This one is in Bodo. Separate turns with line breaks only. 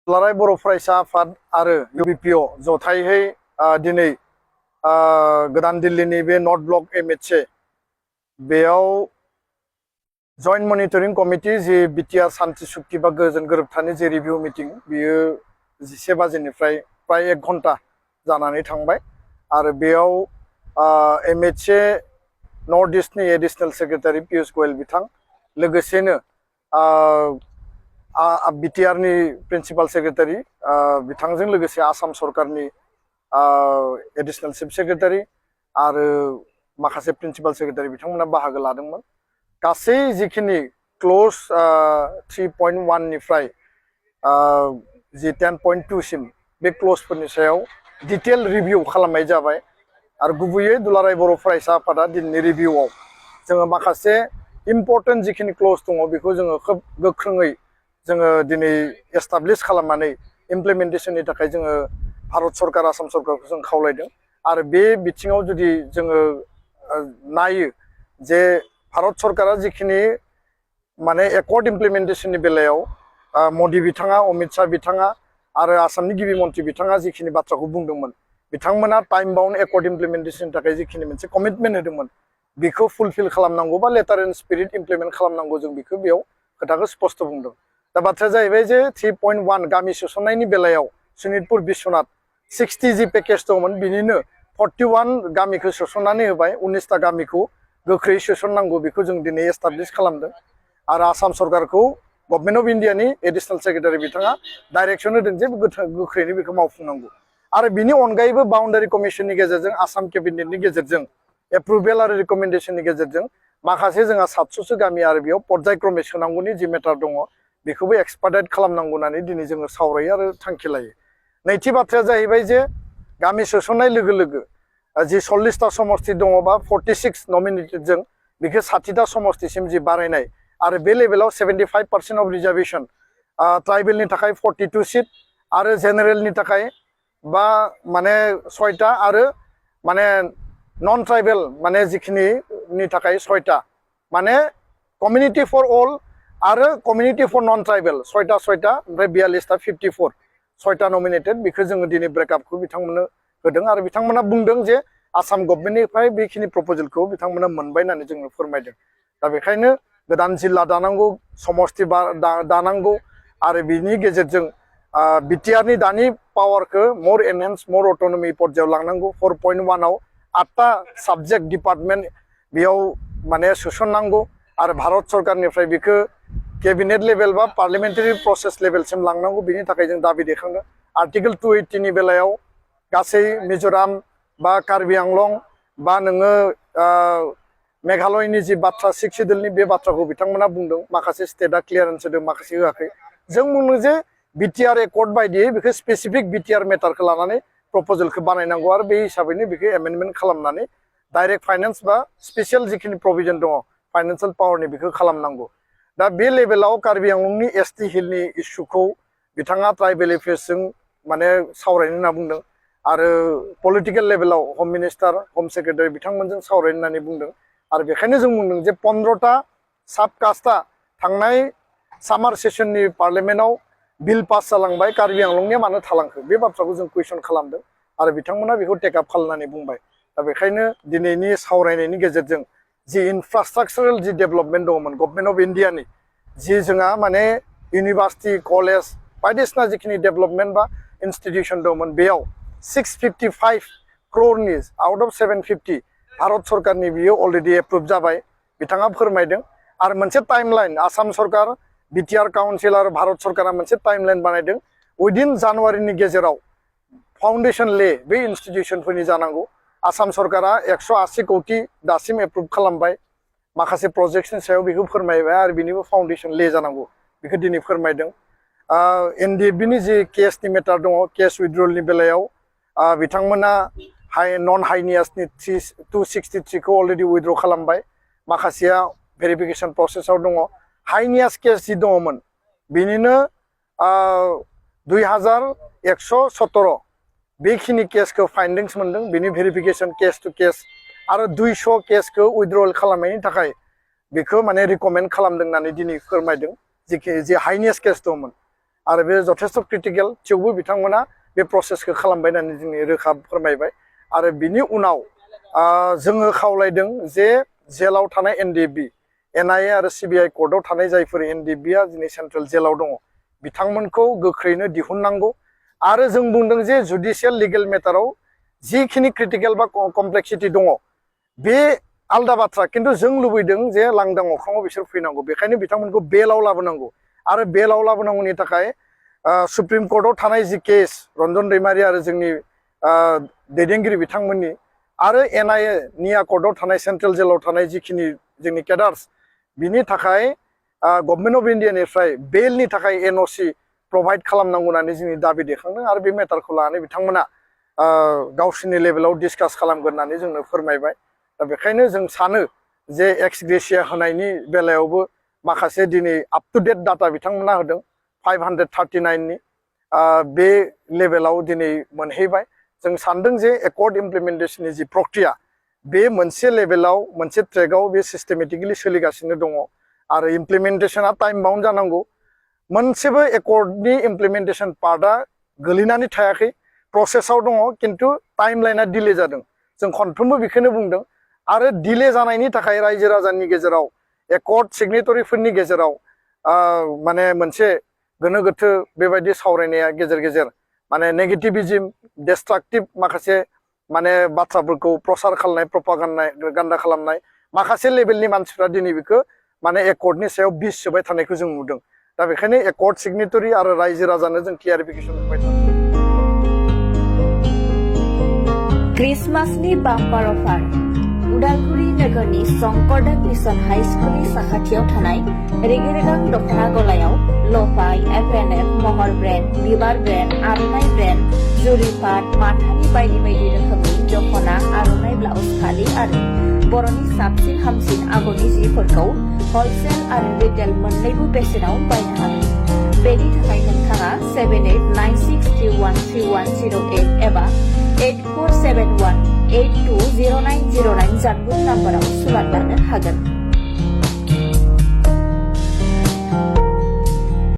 दुलाराय बर' फरायसा आफाद आरो UBPO जथायहै दिनै गोदान दिल्लीनि बे नर्थ ब्लक MHA बेयाव जॉइंट मनिटरिंग कमिटी जि बिटिआर शांति सुक्ति बा गोजोन गोरोबथानि जि रिभिउ मिटिं बियो 11 बाजिनिफ्राय प्राय 1 घन्टा जानानै थांबाय आरो बेयाव MHA नर्थ ईस्टनि एडिशनेल सेक्रेटारि पीयूष गोयल बिथां लोगोसेनो बिटिआरनि प्रिन्सिपाल सेक्रेटारि बिथांजों लोगोसे आसाम सरकारनि एडिशनेल चीफ सेक्रेटारि आरो माखासे प्रिन्सिपाल सेक्रेटारि बिथांमोना बाहागो लादोंमोन गासै जिखिनि क्लोज 3.1 निफ्राय जि 10.2 सिम बे क्लोजफोरनि सायाव डिटेल रिभिउ खालामनाय जाबाय आरो गुबैयै दुलाराय बर' फरायसा आफादा दिनैनि रिभिउआव जोङो माखासे इम्पर्टेन्ट जिखिनि क्लोज दङ बेखौ जोङो खोब गोख्रोङै जोङो दिनै एस्टाब्लिश खालामनानै इमप्लिमेन्टेशननि थाखाय जोङो भारत सरकार आसाम सरकारखौ जों खावलायदों आरो बे बिथिङाव जुदि जोङो नायो जे भारत सरकारा जिखिनि माने एकर्ड इमप्लिमेन्टेशननि बेलायाव मोदी बिथाङा अमित शाह बिथाङा आरो आसामनि गिबि मन्थ्रि बिथाङा जिखिनि बाथ्राखौ बुंदोंमोन बिथांमोना टाइम बाउन्ड एकर्ड इमप्लिमेन्टेशननि थाखाय जिखिनि मोनसे कमिटमेन्ट होदोंमोन बेखौ फुलफिल खालामनांगौ बा लेटार एन्ड स्पिरिट इमप्लिमेन्ट खालामनांगौ जों बेखौ बेयाव खोथाखौ स्पष्ट बुंदों दा बाथ्राया जाहैबाय जे 3.1 गामि सोसननायनि बेलायाव सनितपुर बिश्वनाथ 60 जि पेकेज दंमोन बिनिनो 41 गामिखौ सोसननानै होबाय 19टा गामिखौ गोख्रै सोसननांगौ बेखौ जों दिनै एस्टाब्लिश खालामदों आरो आसाम सरकारखौ गभर्नमेन्ट अफ इन्डियानि एडिशनेल सेक्रेटारि बिथाङा डाइरेक्शन होदों जे गोख्रैनो बेखौ मावफुंनांगौ आरो बिनि अनगायैबो बाउन्डारि कमिशननि गेजेरजों आसाम केबिनेटनि गेजेरजों एप्रुभेल आरो रिकमेन्डेशननि गेजेरजों माखासे जोंहा 700सो गामि आरो बेयाव पर्यायक्रमे सोनांगौनि जि मेटार दङ बेखौबो एक्सपार्टाइट खालामनांगौ होननानै दिनै जोङो सावरायो आरो थांखि लायो नैथि बाथ्राया जाहैबाय जे गामि सोसननाय लोगो लोगो जि 40टा समस्ति दङ बा 46 नमिनेटेडजों बेखौ 60टा समस्तिसिम जि बारायनाय आरो बे लेभेलाव 75% अफ रिजार्वेशन ट्राइबेलनि थाखाय 42 सीट आरो जेनेरेलनि थाखाय बा माने 6टा आरो माने नन ट्राइबेल माने जिखिनि थाखाय 6टा माने कमिउनिटी फर अल आरो कमिउनिटी फर नन ट्राइबेल 6टा ओमफ्राय 42टा 54 6टा नमिनेटेड बेखौ जोङो दिनै ब्रेकआपखौ बिथांमोननो होदों आरो बिथांमोना बुंदों जे आसाम गभर्नमेन्टनिफ्राय बेखिनि प्रप'जेलखौ बिथांमोना मोनबाय होननानै जोंनो फोरमायदों दा बेखायनो गोदान जिल्ला दानांगौ समस्ति दानांगौ आरो बिनि गेजेरजों बिटिआरनि दानि पावारखौ मोर एनहेन्स मोर अट'नमि पर्यायाव लांनांगौ 4.1 आव 8टा साबजेक्ट डिपार्टमेन्ट बेयाव माने सोसननांगौ आरो भारत सरकारनिफ्राय बेखौ केबिनेट लेभेल बा पार्लियामेन्टारि प्रसेस लेभेलसिम लांनांगौ बिनि थाखाय जों दाबि दैखांदों आर्टिकेल 280 नि बेलायाव गासै मिजोराम बा कार्बि आंलं बा नोङो मेघालयनि जि बाथ्रा 6 सिडुलनि बे बाथ्राखौ बिथांमोना बुंदों माखासे स्टेटआ क्लियारेन्स होदों माखासे होआखै जों बुंदों जे बिटिआर एकर्ड बायदियै बेखौ स्पेसिफिक बिटिआर मेटारखौ लानानै प्रप'जेलखौ बानायनांगौ आरो बे हिसाबैनो बेखौ एमेन्डमेन्ट खालामनानै डाइरेक्ट फाइनेन्स बा स्पेसियेल जिखिनि प्रभिजन दङ फाइनान्सियेल पावारनि बेखौ खालामनांगौ दा बे लेभेलाव कार्बि आंलंनि एसटि हिलनि इस्युखौ बिथाङा ट्राइबेल एफेयार्सजों माने सावरायनो होनना बुंदों आरो पलिटिकेल लेभेलाव हम मिनिस्टार हम सेक्रेटारि बिथांमोनजों सावरायनो होननानै बुंदों आरो बेखायनो जों बुंदों जे 15टा साबकास्टआ थांनाय सामार सेसननि पार्लियामेन्टआव बिल पास जालांबाय कार्बि आंलंनिया मानो थालांखो बे बाथ्राखौ जों कुइसन खालामदों आरो बिथांमोना बेखौ टेकआप खालामनानै बुंबाय दा बेखायनो दिनैनि सावरायनायनि गेजेरजों जि इनफ्रास्ट्राक्चारेल जि डेभेलपमेन्ट दङमोन गभर्नमेन्ट अफ इन्डियानि जि जोंहा माने इउनिभार्सिटि कलेज बायदिसिना जिखिनि डेभेलपमेन्ट बा इन्स्टिटिउसन दंमोन बेयाव 655 crore आउट अफ 750 भारत सरकारनि बियो अलरेडि एप्रुभ जाबाय बिथाङा फोरमायदों आरो मोनसे टाइमलाइन आसाम सरकार बिटिआर काउन्सिल आरो भारत सरकारा मोनसे टाइमलाइन बानायदों उइदिन जानुवारिनि गेजेराव फाउन्डेसन ले बे इन्स्टिटिउसनफोरनि जानांगौ आसाम सरकारा 180 कोटि दासिम एप्रुभ खालामबाय माखासे प्रजेक्टनि सायाव बेखौ फोरमायबाय आरो बिनिबो फाउन्डेसन ले जानांगौ बेखौ दिनै फोरमायदों एनडिएफबिनि जि केसनि मेटार दङ केस उइथड्रलनि बेलायाव बिथांमोना नन हाइनियासनि 263 खौ अलरेडि उइथड्र खालामबाय माखासेया भेरिफिकेसन प्रसेसआव दङ हाइनियास केस जि दङमोन बिनिनो 2117 बेखिनि केसखौ फाइन्डिंस मोनदों बिनि भेरिफिकेसन केस टु केस आरो 200 केसखौ उइथड्रल खालामनायनि थाखाय बेखौ माने रिकमेन्ड खालामदों होननानै दिनै फोरमायदों जि हाइनियास केस दंमोन आरो बे जथेस्थ क्रिटिकेल थेवबो बिथांमोना बे प्रसेसखौ खालामबाय होननानै जोंनि रोखा फोरमायबाय आरो बिनि उनाव जोङो खावलायदों जे जेलाव थानाय एनडिएफबि एनआइए आरो सिबिआइ कर्टआव थानाय जायफोर एनडिएफबिआ दिनै सेन्ट्रेल जेलाव दङ बिथांमोनखौ गोख्रैनो दिहुननांगौ आरो जों बुंदों जे जुडिशियेल लिगेल मेटाराव जिखिनि क्रिटिकेल बा कमप्लेक्सिटी दङ बे आलदा बाथ्रा खिन्थु जों लुबैदों जे लांदां अख्राङाव बिसोर फैनांगौ बेखायनो बिथांमोनखौ बेलाव लाबोनांगौ आरो बेलाव लाबोनांगौनि थाखाय सुप्रिम कर्टआव थानाय जि केस रन्जन दैमारि आरो जोंनि दैदेनगिरि बिथांमोननि आरो एनआइए निया कर्टआव थानाय सेन्ट्रेल जेलाव थानाय जिखिनि जोंनि केडार्स बिनि थाखाय गभर्नमेन्ट अफ इन्डियानिफ्राय बेलनि थाखाय एनअसि प्रभाइड खालामनांगौ होननानै जोंनि दाबि दैखांदों आरो बे मेटारखौ लानानै बिथांमोना गावसोरनि लेभेलाव डिसकास खालामगोन होननानै जोंनो फोरमायबाय दा बेखायनो जों सानो जे एक्स ग्रेसिया होनायनि बेलायावबो माखासे दिनै आप टु डेट डाटा बिथांमोना होदों 539नि बे लेभेलाव दिनै मोनहैबाय जों सानदों जे एकर्ड इमप्लिमेन्टेसननि जि प्रक्रिया बे मोनसे लेभेलाव मोनसे ट्रेकआव बे सिस्टेमेटिकलि सोलिगासिनो दङ आरो इमप्लिमेन्टेसना टाइम बाउन्ड जानांगौ मोनसेबो एकर्डनि इमप्लिमेन्टेसन पार्टआ गोलैनानै थायाखै प्रसेसआव दङ खिन्थु टाइम लाइना डिले जादों जों खनफ्रोमबो बेखौनो बुंदों आरो डिले जानायनि थाखाय रायजो राजानि गेजेराव एकर्ड सिगनेटरिफोरनि गेजेराव माने मोनसे गोनो गोथो बेबायदि सावरायनाया गेजेर गेजेर माने नेगेटिभिज्म डिस्ट्राक्टिभ माखासे माने बाथ्राफोरखौ प्रसार खालामनाय प्रपागान्डा खालामनाय माखासे लेभेलनि मानसिफ्रा दिनै बेखौ माने एकर्डनि सायाव बिस सोबाय थानायखौ जों नुदों दा बेखायनो एकर्ड सिगनेटरि आरो रायजो राजानो जों क्लियारिफिकेसन होबाय थादों
क्रिसमासनि बाम्पार अफार उदालगुरि नोगोरनि शंकरदेव मिशन हाई स्कुलनि साखाथियाव थानाय रेगे-रेगां दख'ना गलायाव लफाय एफ&एफ महर ब्रेन्ड बिबार ब्रेन्ड आर'नाइ ब्रेन्ड जुरिपाट माथानि बायदि बायदि रोखोमनि दख'ना आर'नाइ ब्लाउस फालि आरो बर'नि साबसिन हामसिन आगरनि जिफोरखौ हलसेल आरो रिटेल मोन्नैबो बेसेनाव बायनो हागोन बेनि थाखाय नोंथाङा 7896313108 एबा 8471820909 जानबुं नाम्बाराव सुलाद लानो हागोन।